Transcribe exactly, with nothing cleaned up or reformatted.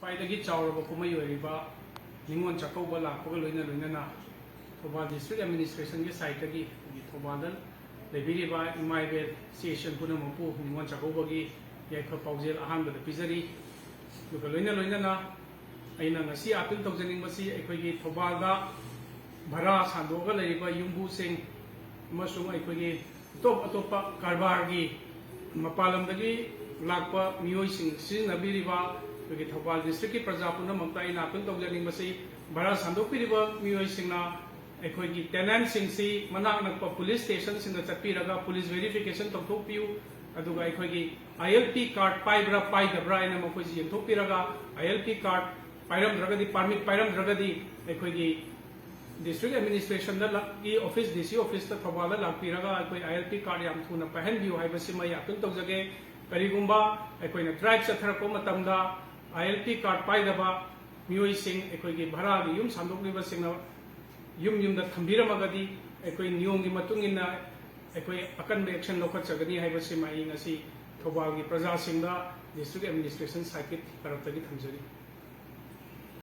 ꯈ꯭ꯋꯥꯏꯗꯒꯤ ꯆꯥꯎꯔꯕ ꯀꯨꯝꯍꯩ ꯑꯣꯏꯔꯤꯕ ꯅꯤꯉꯣꯜ ꯆꯥꯛꯀꯧꯕ ꯂꯥꯛꯄꯒ ꯂꯣꯏꯅ ꯂꯣꯏꯅꯅ ꯊꯧꯕꯥꯜ ꯗꯤꯁꯇ꯭ꯔꯤꯛ ꯑꯦꯗꯃꯤꯅꯤꯁꯇ꯭ꯔꯦꯁꯟꯒꯤ ꯁꯥꯏꯠꯇꯒꯤ ꯑꯩꯈꯣꯏꯒꯤ ꯊꯧꯕꯥꯜꯗ ꯂꯩꯕꯤꯔꯤꯕ ꯏꯃꯥ ꯏꯕꯦꯜ ꯏꯆꯦ ꯏꯆꯜ ꯄꯨꯝꯅꯃꯛꯄꯨ ꯅꯤꯉꯣꯜ ꯆꯥꯛꯀꯧꯕꯒꯤ ꯌꯥꯏꯐ ꯄꯥꯎꯖꯦꯜ ꯑꯍꯥꯟꯕꯗ ꯄꯤꯖꯔꯤ꯫ ꯑꯗꯨꯒ ꯂꯣꯏꯅ ꯂꯣꯏꯅꯅ ꯑꯩꯅ ꯉꯁꯤ ꯑꯥꯄꯤꯜ ꯇꯧꯖꯅꯤꯡꯕꯁꯤ ꯑꯩꯈꯣꯏꯒꯤ ꯊꯧꯕꯥꯜꯗ ꯚꯔꯥ ꯁꯟꯗꯣꯛꯑꯒ ꯂꯩꯔꯤꯕ ꯌꯨꯝꯕꯨꯁꯤꯡ ꯑꯃꯁꯨꯡ ꯑꯩꯈꯣꯏꯒꯤ ꯑꯇꯣꯞ ꯑꯇꯣꯞꯄ ꯀꯔꯕꯥꯔꯒꯤ ꯃꯄꯥꯟ ꯂꯝꯗꯒꯤ ꯂꯥꯛꯄ ꯃꯤꯑꯣꯏꯁꯤꯡ ꯁꯤꯖꯤꯟꯅꯕꯤꯔꯤꯕ ꯑꯩꯈꯣꯏꯒꯤ ꯊꯧꯕꯥꯜ ꯗꯤꯁꯇ꯭ꯔꯤꯛꯀꯤ ꯄ꯭ꯔꯖꯥ ꯄꯨꯝꯅꯃꯛꯇ ꯑꯩꯅ ꯑꯥꯄꯤꯜ ꯇꯧꯖꯅꯤꯡꯕꯁꯤ, ꯚꯔꯥ ꯁꯟꯗꯣꯛꯄꯤꯔꯤꯕ ꯃꯤꯑꯣꯏꯁꯤꯡꯅ ꯑꯩꯈꯣꯏꯒꯤ ꯇꯦꯅꯦꯟꯁꯤꯡꯁꯤ ꯃꯅꯥꯛ ꯅꯛꯄ ꯄꯨꯂꯤꯁ ꯁ꯭ꯇꯦꯁꯟꯁꯤꯡꯗ ꯆꯠꯄꯤꯔꯒ ꯄꯨꯂꯤꯁ ꯚꯦꯔꯤꯐꯤꯀꯦꯁꯟ ꯇꯧꯊꯣꯛꯄꯤꯌꯨ꯫ ꯑꯗꯨꯒ ꯑꯩꯈꯣꯏꯒꯤ ILP card ꯄꯥꯏꯕ꯭ꯔꯥ ꯄꯥꯏꯗꯕ꯭ꯔꯥ ꯍꯥꯏꯅ ꯃꯈꯣꯏꯁꯤ ꯌꯦꯡꯊꯣꯛꯄꯤꯔꯒ, ILP card ꯄꯥꯏꯔꯝꯗ꯭ꯔꯒꯗꯤ, ꯄꯥꯔꯃꯤꯠ ꯄꯥꯏꯔꯝꯗ꯭ꯔꯒꯗꯤ, ꯑꯩꯈꯣꯏꯒꯤ ꯗꯤꯁꯇ꯭ꯔꯤꯛ ꯑꯦꯗꯃꯤꯅꯤꯁꯇ꯭ꯔꯦꯁꯟꯗ ꯂꯥꯛ-, ꯒꯤ ꯑꯣꯐꯤꯁ, DC ꯑꯣꯐꯤꯁꯇ ꯊꯧꯕꯥꯜꯗ ꯂꯥꯛꯄꯤꯔꯒ ꯑꯩꯈꯣꯏ ILP card ꯌꯥꯝ ꯊꯨꯅ ꯄꯥꯏꯍꯟꯕꯤꯌꯨ ꯍꯥꯏꯕꯁꯤꯃ ꯑꯩ ꯑꯥꯄꯤꯜ ꯇꯧꯖꯒꯦ꯫ ꯀꯔꯤꯒꯨꯝꯕ ꯑꯩꯈꯣꯏꯅ ꯇ꯭ꯔꯥꯏꯞ ꯆꯠꯊꯔꯛꯄ ꯃꯇꯝꯗ ILP card ꯄꯥꯏꯗꯕ ꯃꯤꯑꯣꯏꯁꯤꯡ, ꯑꯩꯈꯣꯏꯒꯤ ꯚꯔꯥꯒꯤ ꯌꯨꯝ ꯁꯟꯗꯣꯛꯂꯤꯕꯁꯤꯡꯅ ꯌꯨꯝ ꯌꯨꯝꯗ ꯊꯝꯕꯤꯔꯝꯃꯒꯗꯤ ꯑꯩꯈꯣꯏ ꯅꯤꯌꯣꯝꯒꯤ ꯃꯇꯨꯡ ꯏꯟꯅ ꯑꯩꯈꯣꯏ ꯑꯀꯟꯕ action ꯂꯧꯈꯠꯆꯒꯅꯤ ꯍꯥꯏꯕꯁꯤꯃ ꯑꯩ ꯉꯁꯤ ꯊꯧꯕꯥꯜꯒꯤ ꯄ꯭ꯔꯖꯥꯁꯤꯡꯗ ꯗꯤꯁꯇ꯭ꯔꯤꯛ ꯑꯦꯗꯃꯤꯅꯤꯁꯇ꯭ꯔꯦꯁꯟ ꯁꯥꯏꯠꯀꯤ ꯇꯔꯞꯇꯒꯤ ꯊꯝꯖꯔꯤ꯫